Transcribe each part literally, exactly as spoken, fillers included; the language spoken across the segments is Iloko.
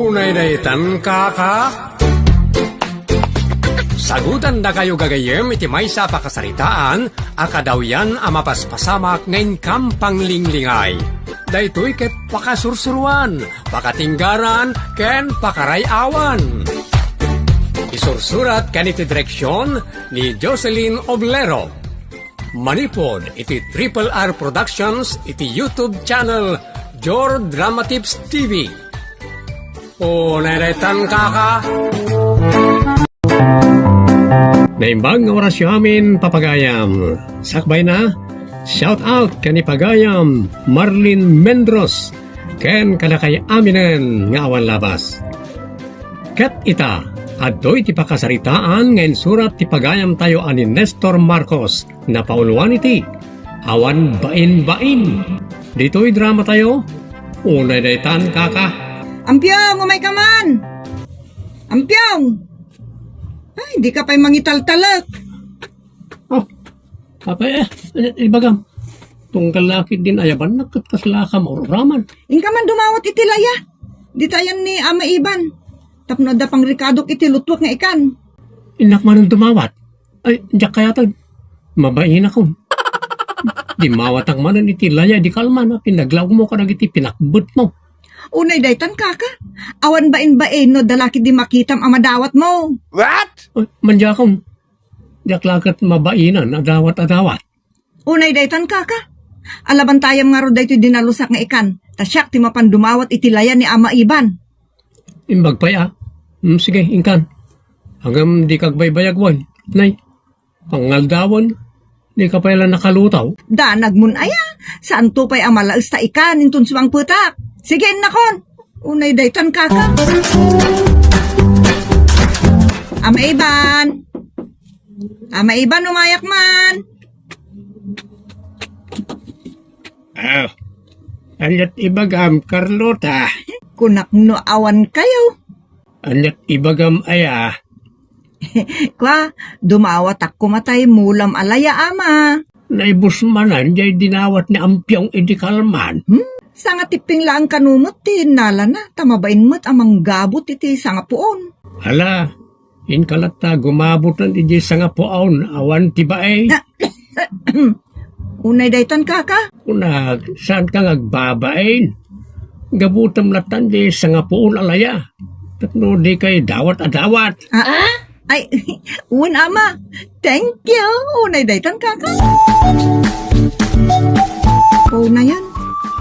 Unay daytan, kaka? Sagutandakayo gagayyem iti maysa a pakasaritaan a kadawyan a mapaspasamak nga inkam panglinglingay. Daytoy ket pakasursuruan, pakatinggaran, ken pakaray-awan. Isursurat ken iti direksyon ni Jocelyn Oblero. Manipud iti Triple R Productions iti YouTube channel Jor Drama Tips T V. Unay daytan, kaka. Naimbag nga orasyo amin, papagayam. Sakbay na, shout out ken ni pagayam Marlene Mendros ken kadakay aminen nga awan labas. Ket ita, adtoy ti pakasaritaan nga insurat ti pagayamtayo a ni Nestor Marcos, napauluan iti Awan Bain-bain. Ditoy dramatayo, unay daytan, kaka. Ampiong, umayka man! Ampiong! Ay, dika pay mangitaltalek. Oh, apay, eh, ibagam. Tunggal la ketdin ayabannak ket kasla ka maururaman. Inka man dumawat iti laya. Ditayan ni Ama Iban. Tapno adda pangrekadok iti lutuek nga ikan. Innak manen dumawat. Ay, diak kayatag. Mabainakon. Dimawatak manen iti laya idi kalman a pinaglawmo kadagiti pinakbetmo. Unay daytan, kaka. Awan bain-bain no adda la ketdi makitam a madawatmo. What? Ay, mandiakon. Diak la ket mabainan a dawat a dawat. Unay daytan, kaka. Alabantayam ngarud daytoy dinalusak nga ikan, ta siak ti mapan dumawat iti laya ni Ama Iban. Imbag pay a. Hmm, sige, inkan. Ngem dika agbaybayag wen. Nay, pangaldawen, dika pay la nakalutaw. Danagmon aya, saanto pay a malaes ta ikan inton sumangpetak. Sige, innakon. Unay daytan, kaka. Ama Iban. Ama Iban, umayak man. Ah, ania't ibagam, Carlota? Kunak no awan kayo. Ania't ibagam aya? Kwa, dumawatak koma tay mulam a laya, ama. Naibus manen jay dinawat ni Ampiong idi kalman. Hmm? Sangatipping laeng kano met ti innalana, ta mabain met a manggabut iti sangapuon. Ala, inka latta gumabutan iti sangapuon, awan ti bain. Unay daytan, kaka? Kunak, saanka nga agbabain? Gabutem lattan di sangapuon a laya. Tapno dikay dawat a dawat. Ah? Ay, wen, ama. Thank you. Unay daytan, kaka. Kaunayan,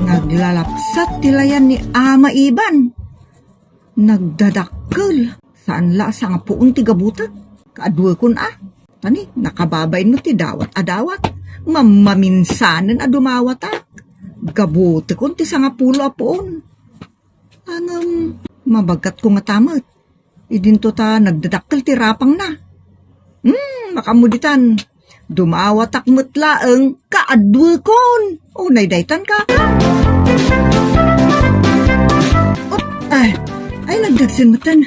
naglalapsat ti layan ni Ama Iban. Nagdadakkel. Saan la a sangapuon ti gabutek. Kaaduekon a. Tani, nakababain met ti dawat a dawat. Mammaminsanen a dumawatak. Gabutekon ti sangapulo a puon. Ngem, mabagatko ngata met. Idinto ta nagdadakkel ti rapangna. Hmm, makaammo ditan. Dumawatak met laeng kaaduekon. Unay daytan, kaka. Op, ay, ay, nagdagsen metten.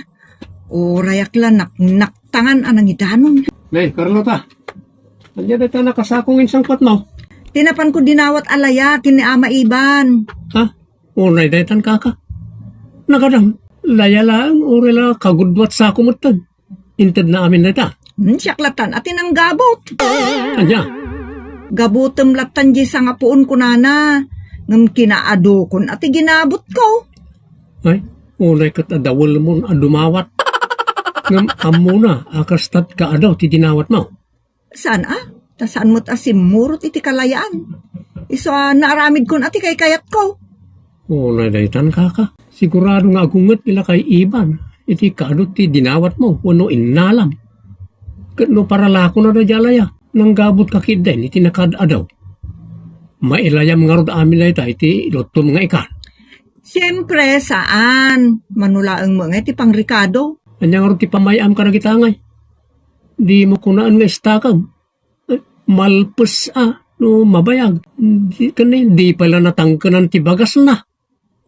Urayak la naknaktangan a nangidanon. Nay, Carlota. Ania dayta nakasakong insangpetmo? Ti napanko dinawat a laya ken ni Ama Iban. Ha? Unay daytan, kaka. Nagadam, laya laeng, uray la kagudua ti sako metten. Intedna amin dayta. Hmm, siak lattan a ti nanggabut. Ania? Gabutem lattan di sangapuon kunana. Ngem kinaadukon a ti ginabutko. Ay, unay ket a dawelmon a dumawat. Ngem ammona a kasta't kaadu ti dinawatmo. Saan a? Ta saan met a simmurot iti kalayaan. Isu a naaramidkon a ti kaykayatko. Unay daytan, kaka. Sigurado nga agunget ni lakay Iban iti kaadu ti dinawatmo wenno innalam. Ket no paralakon a daydiay a laya, nanggabutka ketdin iti nakaad-adu. Mailayam ngarud amin dayta iti luttom nga ikan. Siempre, saan. Mano laeng met ngay ti pangrekado. Ania ngarud ti pamay-am kadagita ngay? Dimo kunaen nga istakam. Eh, malpes a no mabayag. Di, ken ni, di pay la natangkenan ti bagasna.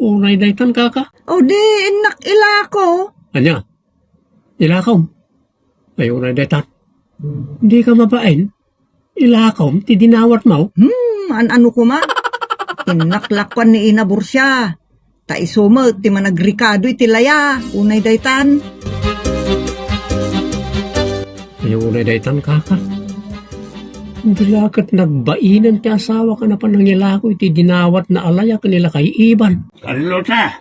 Unay daytan, kaka. O di, innak ilako. Ania? Ilakom? Ay, unay daytan. Di ka mabain? Ilakom ti dinawatmo? Hmm, an-ano koma? Innak lakuan ni Ina Bursia. Ta isu met ti managrikado iti laya, unay daytan. Ay, unay daytan, kaka. Di la ket nagbainen ti asawak a napan nangilako iti dinawatna a laya ken ni lakay Iban. Carlota!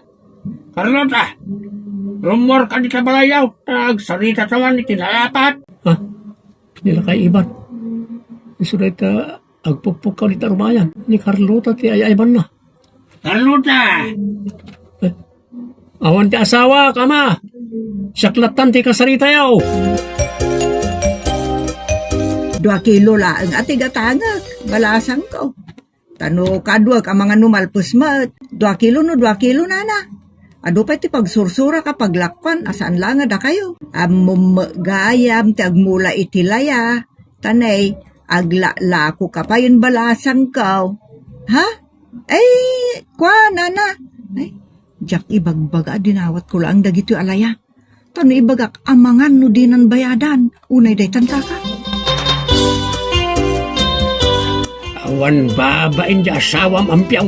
Carlota! Rummuarka dita balayyo, ta agsaritataman iti nalapat. Ha? Ni lakay Iban. Isu dayta agpukpukkaw dita rumayan. Ni Carlota ti ay-aybanna. Carlota! Eh, awan ti asawak, ama. Siak lattan ti kasaritayo. Dua kilo laeng a ti gatangek, balasangko. Ta no kaduak a mangano malpes met, dua kilo no dua kilo nana. Adu pay ti pagsursurak a paglakuan a saan la nga dakayo. Ammom met gayam ti agmula iti laya. Ta nay, aglalakoka pay ken balasangko. Ha? Ay, kua, nana. Ay, diak ibagbaga a dinawatko laeng dagitoy a laya. Ta no ibagak, amangan no dinan bayadan. Unay daytan, kaka. Awan babain ti asawam, Ampiaw.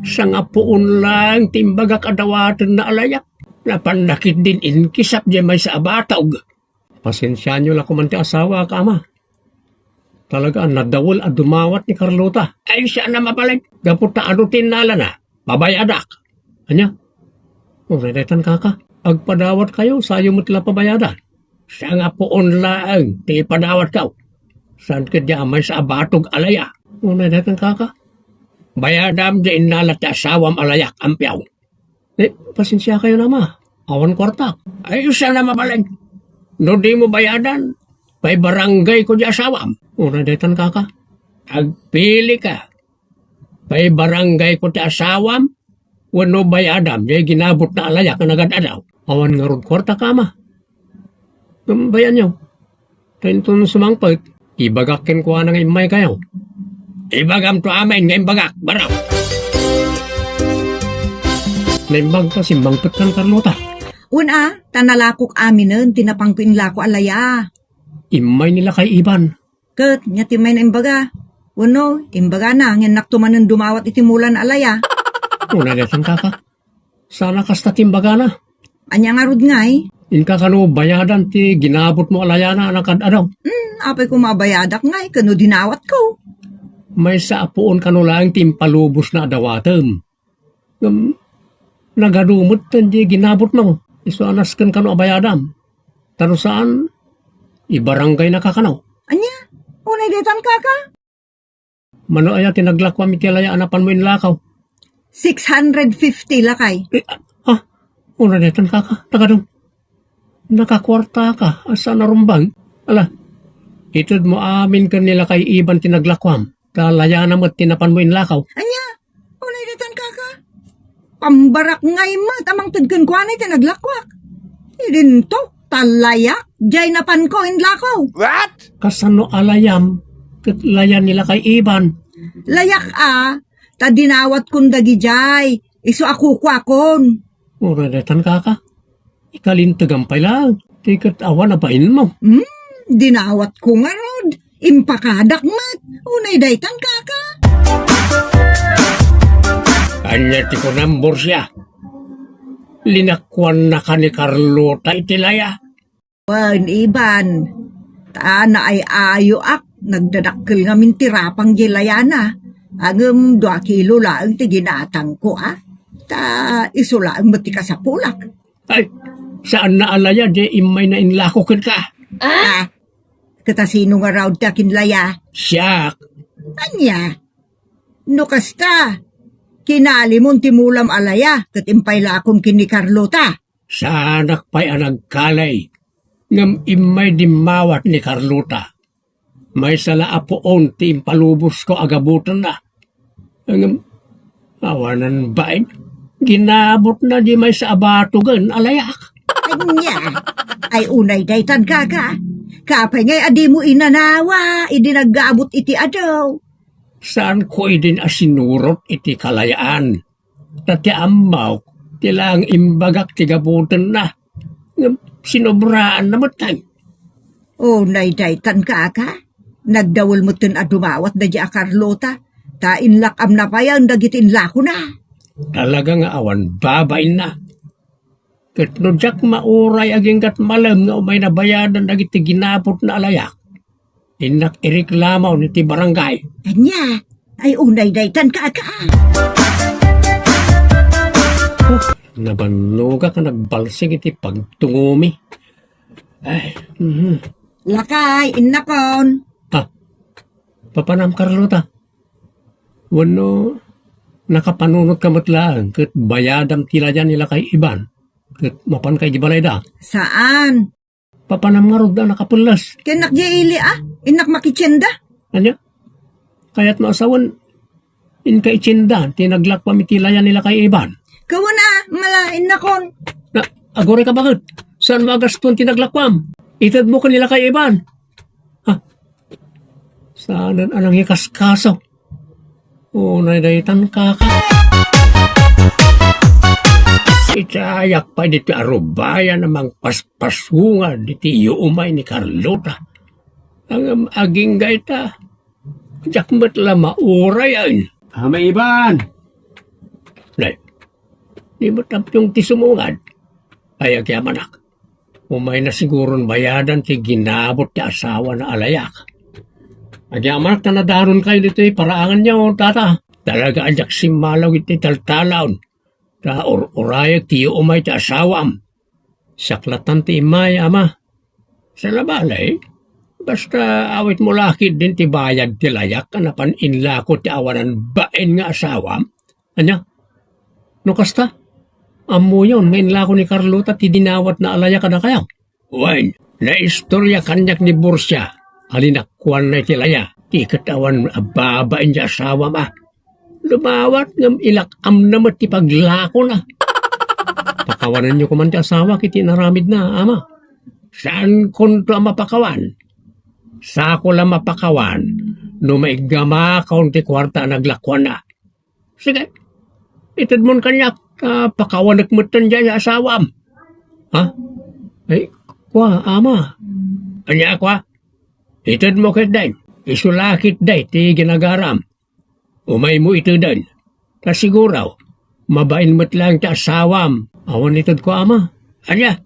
Sangapuon laeng ti imbagak a dawatenna a layak. Napanna ketdin inkisap diay maysa a batog. Pasensiaenyo la koman ti asawak, ama. Talaga a nadawel a dumawat ni Carlota. Ay, saan a mabalin. Gapu ta adu ti innalana, pabayadak. Ania? Unay daytan, kaka. Agpadawatkayo, sayo met la pabayadan. Sangapuon laeng ti ipadawatko. Saan ketdi a maysa a batog a laya. Unay daytan, kaka. Bayadam diay innala ti asawam a layak, Ampiaw. Eh, pasensiakayon, ama. Awan kuartak. Ay, saan a mabalin. No dimo bayadan, paibaranggayko diay asawam. Unay daytan, kaka. Agpilika. Paibaranggayko ti asawam, wenno bayadam diay ginabutna a layak a nagad-adaw. Awan ngarud kuartak, ama. Ngem bayanyo. Ta inton sumangpet, ibagak kenkuana nga immaykayo. Ibagamto amin nga imbagak, baro. Naimbag ta simmangpet kan Carlota. Wen a, ta nalakok aminen ti napanko inlako a laya. Immay ni lakay Iban. Ket nia ti immay na imbaga. Wenno, imbagana nga innakto manen dumawat iti mulan a laya. Unay daytan, kaka. Saan a kasta ti imbagana. Ania ngarud ngay? Inka kano bayadan ti ginabutmo a layana a nakad-adaw. Hmm, apay koma a bayadak ngay, kano dinawatko. Maysa a puon kano laeng ti impalubosna a dawatem. Ngem, nagadu metten diay ginabutmo. Isu a nasken kano a bayadam. Ta no saan, ibaranggaynaka kano. Ania? Unay daytan, kaka? Mano aya ti naglakuam iti laya a napanmo inlakaw? Six hundred fifty, lakay. Eh, ah, ah, unay daytan, kaka, nagadum. Nakakuartaka, a saan a rumbeng. Ala, itedmo amin ken ni lakay Iban ti naglakuam. Ta layana met ti napanmo inlakaw. Ania? Unay daytan, kaka? Pambarak ngay met a mangted kenkuana iti naglakuak. Idinto, ta layak, diay napanko inlakaw. What? Kasano a layam, ket layan ni lakay Iban? Layak a, ta dinawatkon dagidiay, isu a kukuakon. Unay daytan, kaka. Ikalintegam pay laeng. Ti ket awan a bainmo. Hmm, dinawatko ngarud. Impakadak met. Unay daytan, kaka. Ania ti kunam, Borsia? Linakuannaka ni Carlota iti laya? Wen, Iban, ta naay-ayoak, nagdadakkel ngamin ti rapang diay layana. Ngem dua kilo laeng ti ginatangko, a. Ta isu laeng met ti kasapulak. Ay, saan na a laya diay immayna inlako kenka? Ah? Ket a sino ngarud ti akinlaya? Siak. Ania? No kasta, kinalimon ti mulam a laya ket impaylakom ken ni Carlota. Saanak pay a nagkali, ngem immay dimmawat ni Carlota. Maysa la a puon ti impalubosko a gabutenna. Ngem, awanan bain, ginabutna diay maysa a batogen a layak. Ania? Ay, unay daytan, kaka. Apay ngay a dimo inanawa idi naggabut iti adu? Saanko idin a sinurot iti kalayaan. Ta ti ammok, ti laeng imbagak ti gabutenna. Ngem sinobraanna metten. Unay daytan, kaka. Nagdawel metten a dumawat daydiay a Carlota. Ta inlak-amna payen dagiti inlakona. Talaga nga awan babainna. Ket no diak mauray agingga't malem nga umayna bayadan dagiti ginaputna a layak, innak ireklamo iti barangay. Ania? Ay, unay daytan, kaka. Oh, nabannogak a nagbalsig iti pagtungomi. Ay, mhm. Lakay, innakon. Ah, papanam, Carlota? Wenno, nakapanunotka met laeng ket bayadam ti layan ni Lakay Iban ket mapanka iti balayda? Saan? Papanam ngarud a nakapelles. Ken nak di ili, ah? Innak makitienda. Ania? Kayatmo a sawen, inka itienda ti naglakuam iti layan ni Lakay Iban? Kawen, ah, mala, innakon. Na, aguray ka baket? Saan mo agastuan ti naglakuam? Itedmo ken ni Lakay Iban. Ha? Saanen a nangikaskaso? Unay daytan, kaka. Iti ayak pay ditoy a rubayan a mangpaspasungan ditoy umay ni Carlota. Ngem agingga ita, diak met la mauray, ay. Ama Iban! Nay, di met amtong ti sumungad. Ay, agyamanak. Umayna siguron bayadan ti ginabut ti asawana a layak. Agyamanak ta nadaronkayo ditoy paraanganyo, tata. Talaga a diak simmalaw iti taltalaon. Ta ur-urayek ti umay ti asawam. Siak lattan ti immay, ama. Saan a bale, basta awitmo la ketdin ti bayad ti layak a napan inlako ti awanan bain nga asawam. Ania? No kasta, ammoyon nga inlako ni Carlota ti dinawatna a layak kadakayo? Wen, naistorya kaniak ni Borsia a linakkuanna iti laya. Ti ket awan a babain ti asawam a. Lumawat ngem ilak-amna met ti paglakona. Pakawanenyo koman ti asawak iti inaramidna, ama. Saankonto a mapakawan. Sako la mapakawan no maiggamakon ti kuarta a naglakuanna. Sige, itedmon kaniak, ta pakawanek metten diay nga asawam. Ha? Ay, kua, ama. Ania, kua? Itedmo ketdin. Isu la ketdi ti ginagaram. Umaymo iteden. Ta siguro, mabain met laeng ti asawam. Awan itedko, ama. Ania?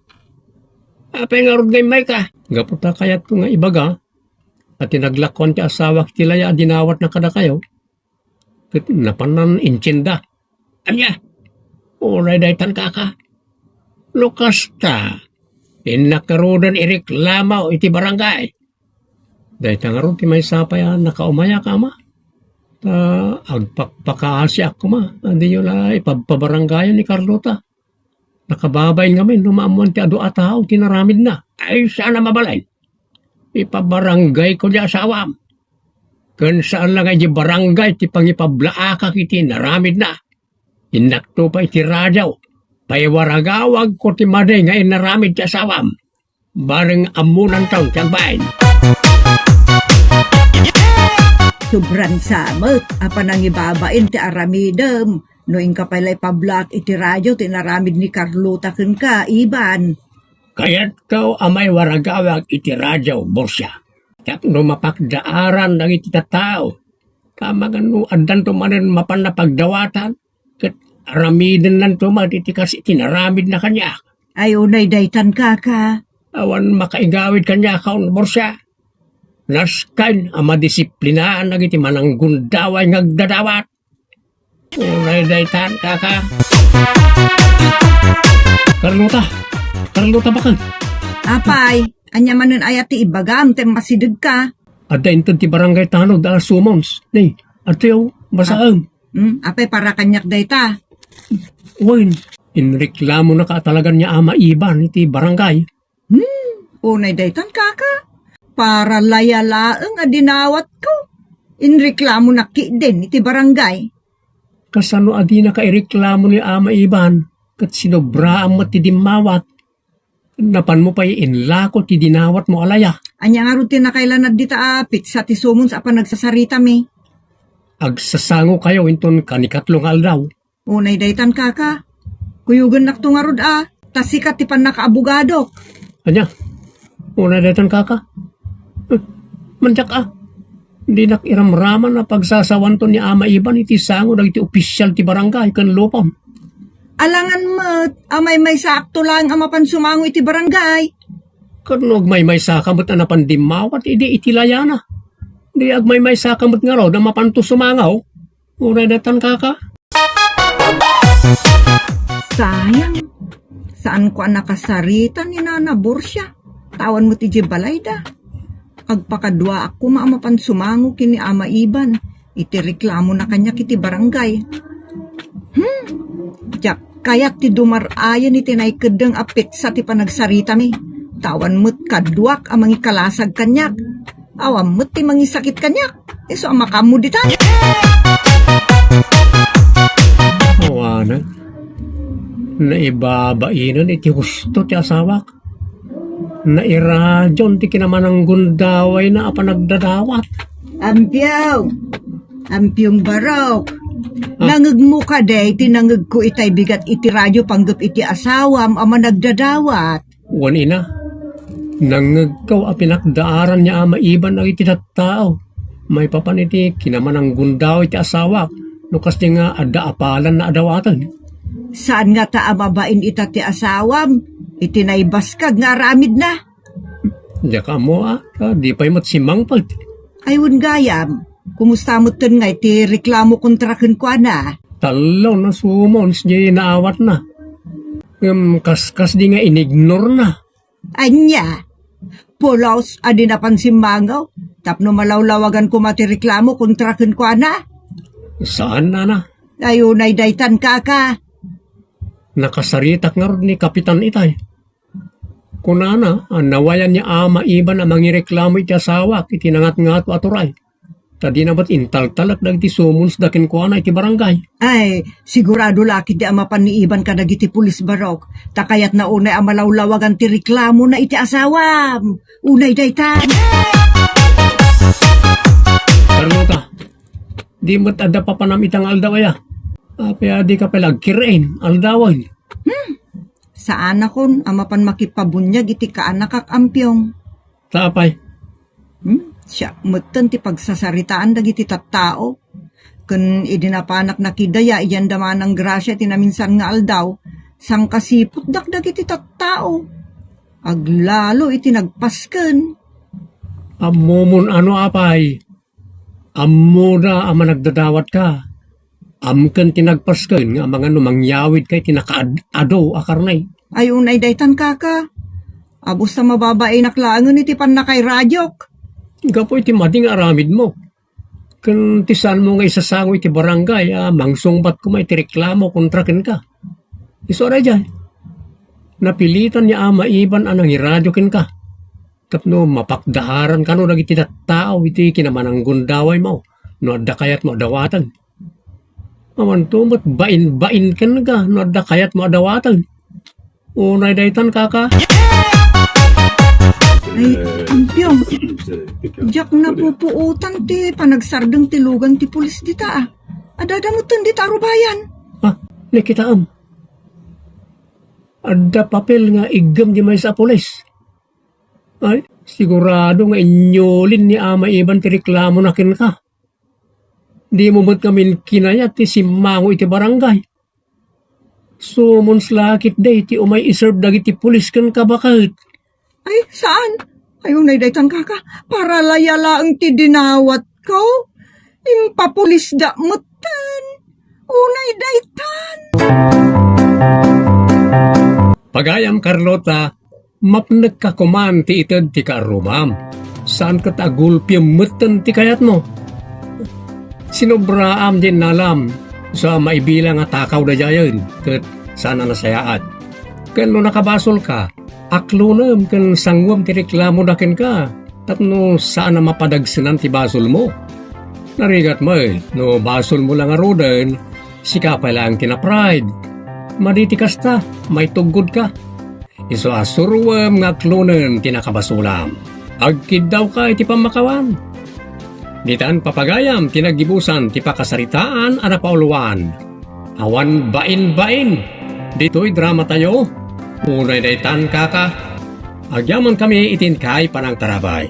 Apay ngarud nga immayka? Gapu ta kayatko nga ibaga, a ti naglakuan ti asawak iti laya a dinawatna kadakayo, ket napanan intienda. Ania? Uray daytan, kaka. No kasta, innak ngaruden ireklamo iti barangay. Dayta ngarud ti maysa pay a nakaumayak, ama. Ta agpakpakaasiak koma a diyo la ipabpabarangayan ni Carlota. Nakababain ngamin no maammoan ti adu a tao ti naramidna. Ay, saan a mabalin. Ipabaranggayko ti asawam. Ken saan la nga idiay barangay ti pangipablaakak iti naramidna. Innakto pay iti radio, paiwaragawagko ti madi nga inaramid ti asawam. Bareng ammonanton ti agbain. Sobran sa met a panangibabain ti aramidem no inka pay la ipablaak iti radio ti inaramid ni Carlota kenka, Iban. Kayatko a maiwaragawag iti radio, Borsia. Tapno mapakdaaran dagiti tattao. Amangan no addanto manen mapan a pagdawatan, ket aramidennanto met iti kas iti naramidna kaniak. Ay, unay daytan, kaka. Awan makaigawid kaniak, Borsia. Nasken a madisiplinaan dagiti mananggundaway nga agdadawat. Unay daytan, kaka. Carlota! Carlota, baken! Apay, ania manen aya ti ibagam, ta masidegka? Adda inted ti barangay tanod a summons. Ni, adtoy, basaem. Hmm, apay para kaniak dayta? Wen, inreklamonaka a talagan ni Ama Iban iti barangay. Hmm, unay daytan, kaka. Para laya laeng a dinawatko. Inreklamonak ketdin iti barangay. Kasano a dinaka ireklamo ni Ama Iban, ket sinobraam met ti dimmawat? Napanmo pay inlako ti dinawatmo a laya. Ania ngarud ti nakailanad dita a petsa ti summons a panagsasaritami? Agsasangokayo inton kanikatlo nga aldaw. Unay daytan, kaka. Kuyogennakto ngarud a, ta sika ti pannakaabogadok. Ania? Unay daytan, kaka. Eh, mandiak a. Dinak iramraman a pagsasawanto ni Ama Iban iti sango dagiti opisial ti barangay ken lupam. Alangan met a maymaysaakto laeng a mapan sumango iti barangay. Ket no agmaymaysaka met a napan dimmawat idi iti layana, di agmaymaysaka met ngarud a mapanto sumango? Uray daytan, kaka. Sayang. Saanko a nakasarita ni Nana Borsia. Tawan met idiay balayda. Agpakaduaak koma a mapan sumango ken ni Ama Iban iti reklamona kaniak iti barangay. Hmm. Diak kayat ti dumar-ayan iti naikeddeng a petsa ti panagsaritami. Tawan met kaduak a mangikalasag kaniak. Awan met ti mangisakit kaniak. Isu a makaammo dita. Awanen. Naibabainen iti husto ti asawak. Nairadion ti kinamananggundawayna a panagdadawat. Ampiong! Ampiong Barok! Ah. Nangegmo kadi ti nangegko itay bigat iti radio panggep iti asawam a managdadawat? Wen ina, nangngegko a pinakdaaran ni Ama Iban dagiti tattao maipapan iti kinamananggundaway ti asawak no kasdi nga adda apalanna a dawaten. Saan ngata a mabain ita ti asawam iti naibaskag nga aramidna? Diak ammo a, ta di pay met simmangpet. Ay, wen gayam, kumusta metten nga iti reklamo kontra kenkuana? Tallo na summons di naawatna. Ngem kaskas di nga inignorna. Ania? Pulos a di napan simmango tapno malawlawagan koma ti reklamo kontra kenkuana? Saan, nana. Ay, unay daytan, kaka. Nakasaritak ngarud ni Kapitan itay. Kunana a nawayan ni Ama Iban a mangireklamo iti asawak iti nangatngato a turay. Ta dina met intaltalek dagiti summonsda kenkuana iti barangay. Ay, sigurado la ketdi a mapan ni Iban kadagiti pulis, Barok. Ta kayatna unay a malawlawagan ti reklamona iti asawam. Unay dayta. Carlota, di met adda papanam ita nga aldaw, aya? Apay a dika pay la agkir-in, aldawen? Hmm. Saanakon a mapan makipabuniag iti kaanakak, Ampiong. Ta apay? Hmm? Siak metten ti pagsasaritaan dagiti tattao. Ken idi napanak nakidaya idiay Andamanang Gracia iti naminsan nga aldaw, sangkasiputdak dagiti tattao. Aglalo iti nagpasken. Ammomon ano, apay? Ammoda a managdadawatka. Amken ti nagpasken nga amangan no mangyawidka iti nakaad-ado a karne. Ay, unay daytan, kaka. Abus ta mababainak laengen iti pannakairadiok. Gapu iti madi nga aramidmo. Ken ti saanmo nga isasango iti barangay a mangsungbat koma iti reklamo kontra kenka. Isu a daydiay. Napilitan ni Ama Iban a nangiradio kenka. Tapno mapakdaaran kano dagiti tattao iti kinamananggundawaymo no adda kayatmo a dawaten. Amanto met bain-bain kenka no adda kayatmo a dawaten. Unay daytan, kaka. Ay, Ampiong, diak napupuotan ti panagsardeng ti lugan ti pulis dita, a. Adda metten dita a rubayan. Ah, nakitaem. Adda papel nga iggem di maysa a pulis. Ay, sigurado nga inyulin ni Ama Iban ti reklamona kenka. Dimo met ngamin kinayat ti simmango iti barangay. Summons la ketdi ti umay iserve dagiti pulis kenka baket. Ay, saan? Ay, unay daytan, kaka. Para layalaeng ti dinawatko. Impapulisda metten. Unay daytan. Pagayam, Carlota, mapnekka koman ti ited ti kaarrumam. Saan ket a gulpiem metten ti kayatmo. Sinobraam diay innalam, isu a maibilang a takaw daydiayen, ket saan a nasayaat. Ken no nakabasolka, aklonem ken sanguem ti reklamoda kenka, tapno saan a mapadagsenan ti basolmo. Narigat met, no basolmo la ngaruden, sika pay laeng ti na-pride. Madi ti kasta, maituggodka. Isu a suroem nga aklonen ti nakabasolam. Agkiddawka iti pammakawan. Ditan, papagayam, ti naggibusan ti pakasaritaan a napauluan. Awan bain-bain. Ditoy dramatayo, unay daytan, kaka. Agyamankami iti inkay panangtarabay.